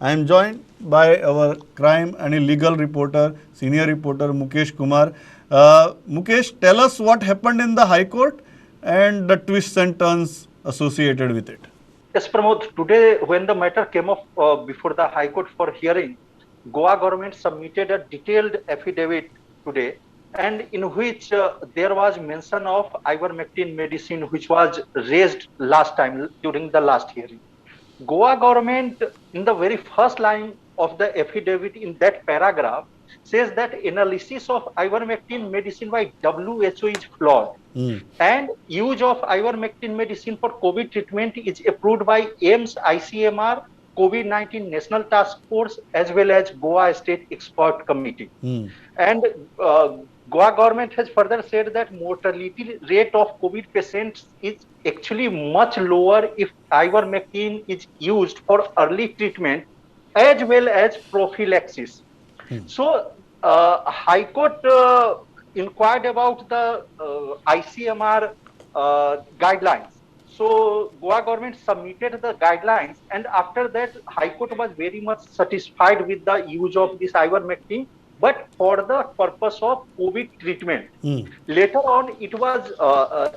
I am joined by our crime आनी legal reporter, senior reporter Mukesh Kumar. Mukesh, tell us what happened in the High Court and the twists and turns associated with it. Yes, Pramod, today when the matter came up before the High Court for hearing, Goa government submitted a detailed affidavit today, and in which there was mention of ivermectin medicine, which was raised last time during the last hearing. Goa government, in the very first line of the affidavit in that paragraph, says that analysis of ivermectin medicine by WHO is flawed. And use of ivermectin medicine for COVID treatment is approved by AIIMS, ICMR, COVID-19 National Task Force, as well as Goa State Expert Committee. And Goa government has further said that mortality rate of COVID patients is actually much lower if ivermectin is used for early treatment as well as prophylaxis. So, High Court inquired about the ICMR guidelines. So, Goa government submitted the guidelines, and after that, High Court was very much satisfied with the use of this ivermectin, but for the purpose of COVID treatment. Later on, it was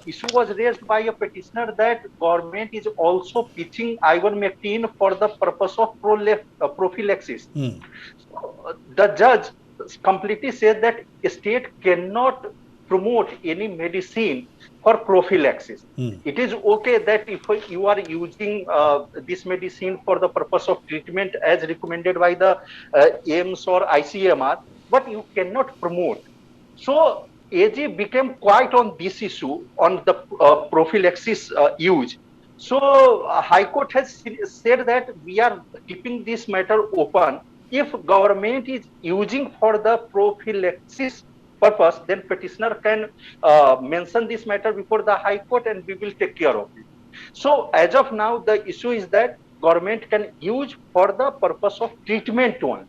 issue was raised by a petitioner that government is also pitching ivermectin for the purpose of prophylaxis. So, the judge completely said that state cannot promote any medicine for prophylaxis. It is okay that if you are using this medicine for the purpose of treatment as recommended by the AIIMS or ICMR, but you cannot promote. So AG became quiet on this issue, on the prophylaxis use. So High Court has said that we are keeping this matter open. If government is using for the prophylaxis purpose, then petitioner can mention this matter before the High Court and we will take care of it. So as of now, the issue is that government can use for the purpose of treatment only.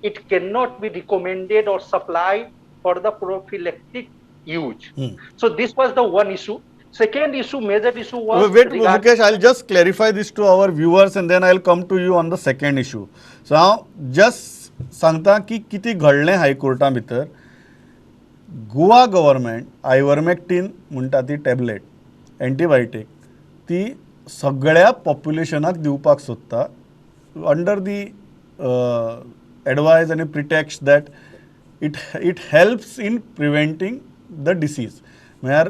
It cannot be recommended or supplied for the prophylactic use. So this was the one issue. Second issue, major issue was... Wait, Mukesh, I'll just clarify this to our viewers and then I'll come to you on the second issue. So हांव just सांगता की कितें घडलें हायकोर्टा भितर. Goa government आयवरमॅक्टीन म्हणटा ती tablet antibiotic ती सगळ्या पॉप्युलेशनाक दिवपाक सोदता अंडर दी एडवायज आनी pretext that it helps in preventing the disease. म्हळ्यार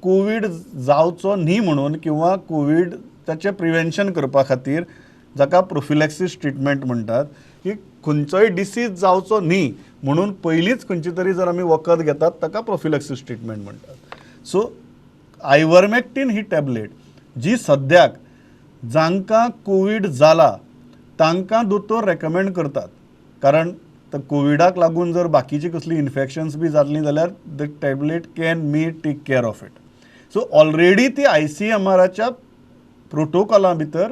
कोवीड जावचो न्ही म्हणून किंवा कोवीड ताचें प्रिवेन्शन करपा खातीर, जाका प्रोफिलॅक्सीस ट्रिटमेंट म्हणटात, की खंयचोय डिसीज जावचो न्ही म्हणून पयलींच खंयची तरी जर आमी वखद घेतात ताका प्रोफिलॅक्सीस ट्रिटमेंट म्हणटात. सो आयवरमॅक्टीन ही टॅबलेट जी सद्याक जांकां कोवीड जाला तांकां दोतोर रेकमेंड करतात, कारण कोविडाक लागून जर बाकीची कसली इन्फेक्शन्स बी जातलीं जाल्यार the tablet can may take care of it. So already ती आयसीएमआराच्या प्रोटोकॉला भितर,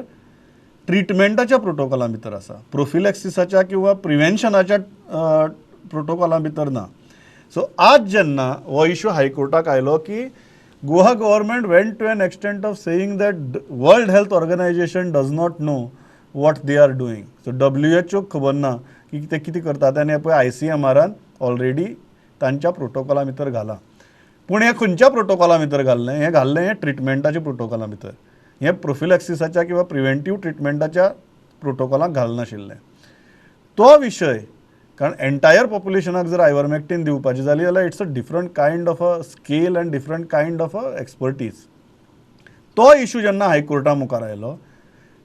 ट्रिटमेंटाच्या प्रोटोकॉला भितर आसा, प्रोफिलॅक्सिसाच्या किंवा प्रिवेन्शनाच्या प्रोटोकॉला भितर ना. सो आज जेन्ना हो इशू हायकोर्टाक आयलो की Goa government went to an extent of saying that World Health Organization does not know what they are doing. So WHO खबर ना की ते कितें करतात आनी पळय आयसीएमआरान ऑलरेडी तांच्या प्रोटोकॉला भितर घालां. पूण हें खंयच्या प्रोटोकॉला भितर घाल्लें? हें घाल्लें हें ट्रिटमेंटाच्या प्रोटोकॉला भितर, हें प्रोफिलॅक्सिसाच्या किंवा प्रिवेंटीव ट्रिटमेंटाच्या प्रोटोकॉलाक घालनाशिल्लें. तो विशय, कारण एंटायर पॉप्युलेशनाक जर आयवरमॅक्टीन दिवपाची जाली जाल्यार it's a different kind of a scale and different kind of a expertise. तो इशू जेन्ना हायकोर्टा मुखार आयलो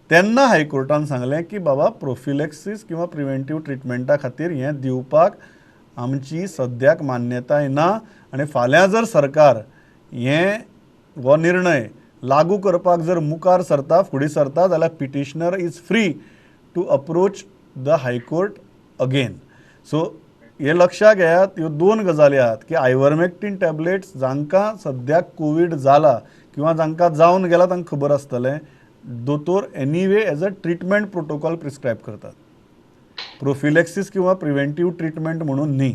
तेन्ना हायकोर्टान सांगलें की बाबा प्रोफिलॅक्सीस किंवा प्रिवेंटीव ट्रिटमेंटा खातीर हें दिवपाक आमची सद्याक मान्यताय ना आनी फाल्यां जर सरकार हें हो निर्णय लागू करपाक जर मुखार सरता, फुडें सरता जाल्यार petitioner is free to approach the High Court again. So हे लक्षात घेयात, ह्यो दोन गजाली आहात की आयवरमॅक्टीन टॅबलेट्स जांकां सद्याक कोवीड जाला किंवा जांकां जावन गेला तांकां खबर आसतलें, दोतोर anyway as a treatment protocol prescribe करतात, प्रोफिलॅक्सीस किंवा प्रिवेंटीव ट्रिटमेंट म्हणून न्ही.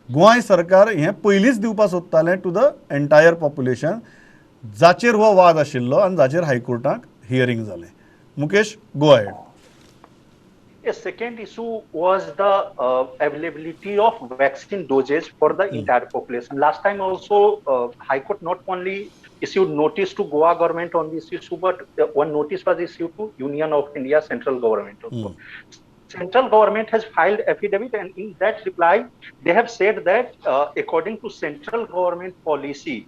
गोंय सरकार हें पयलींच दिवपाक सोदतालें टू the entire population, जाचेर हो वाद आशिल्लो आनी जाचेर हायकोर्टाक हियरींग जालें. Mukesh, go ahead. A second issue was the availability of vaccine doses for the entire population. Last time also, High Court not only issued notice to Goa government on this issue, but one notice was issued to Union of India central government also. Central government has filed affidavit, and in that reply, they have said that according to central government policy,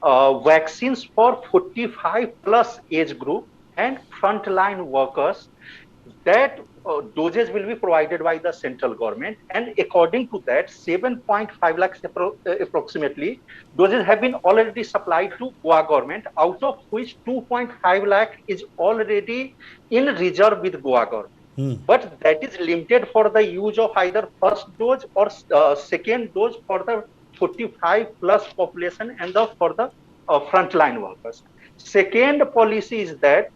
vaccines for 45 plus age group and frontline workers, that doses will be provided by the central government, and according to that, 7.5 lakhs approximately doses have been already supplied to Goa government, out of which 2.5 lakh is already in reserve with Goa government. But that is limited for the use of either first dose or second dose for the 45 plus population and for the frontline workers. Second policy is that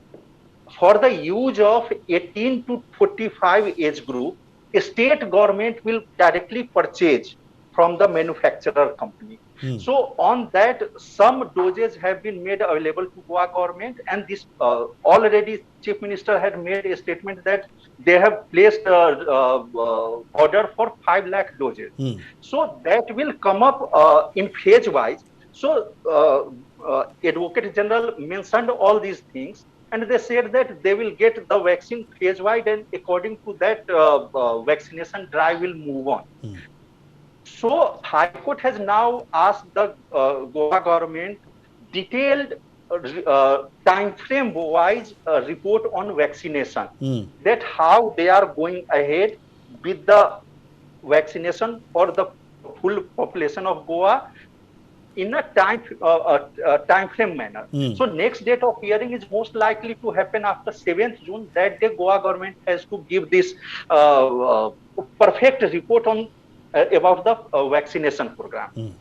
for the use of 18 to 45 age group, state government will directly purchase from the manufacturer company. So on that, some doses have been made available to Goa government, and this already Chief Minister had made a statement that they have placed order for 5 lakh doses. So that will come up in phase wise. So Advocate General mentioned all these things, and they said that they will get the vaccine phase-wide, and according to that, vaccination drive will move on. So High Court has now asked the Goa government detailed time frame wise report on vaccination, that how they are going ahead with the vaccination for the full population of Goa in a time frame manner. So next date of hearing is most likely to happen after 7th June. That day Goa government has to give this perfect report on about the vaccination program.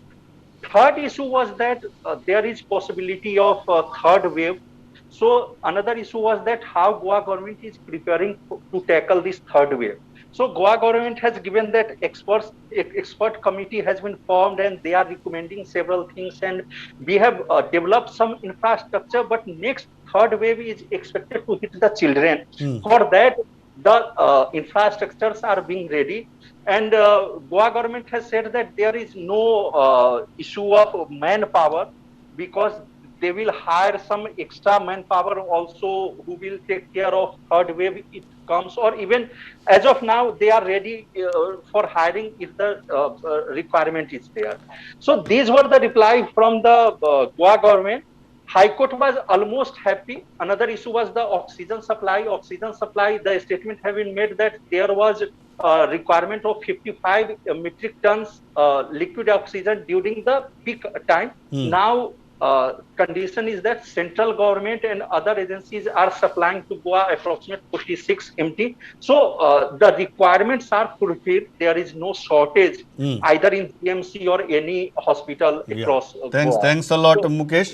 Third issue was that there is possibility of third wave. So another issue was that how Goa government is preparing to tackle this third wave. So Goa government has given that expert committee has been formed, and they are recommending several things, and we have developed some infrastructure, but next third wave is expected to hit the children. For that, the infrastructures are being ready, and Goa government has said that there is no issue of manpower, because they will hire some extra manpower also who will take care of third wave it comes, or even as of now they are ready for hiring if the requirement is there. So these were the reply from the Goa government. High Court was almost happy. Another issue was the oxygen supply. Oxygen supply, the statement have been made that there was a requirement of 55 metric tons liquid oxygen during the peak time. Now, condition is that central government and other agencies are supplying to Goa approximate 46 MT. So the requirements are fulfilled. There is no shortage either in GMC or any hospital across Goa. Thanks a lot, Mukesh.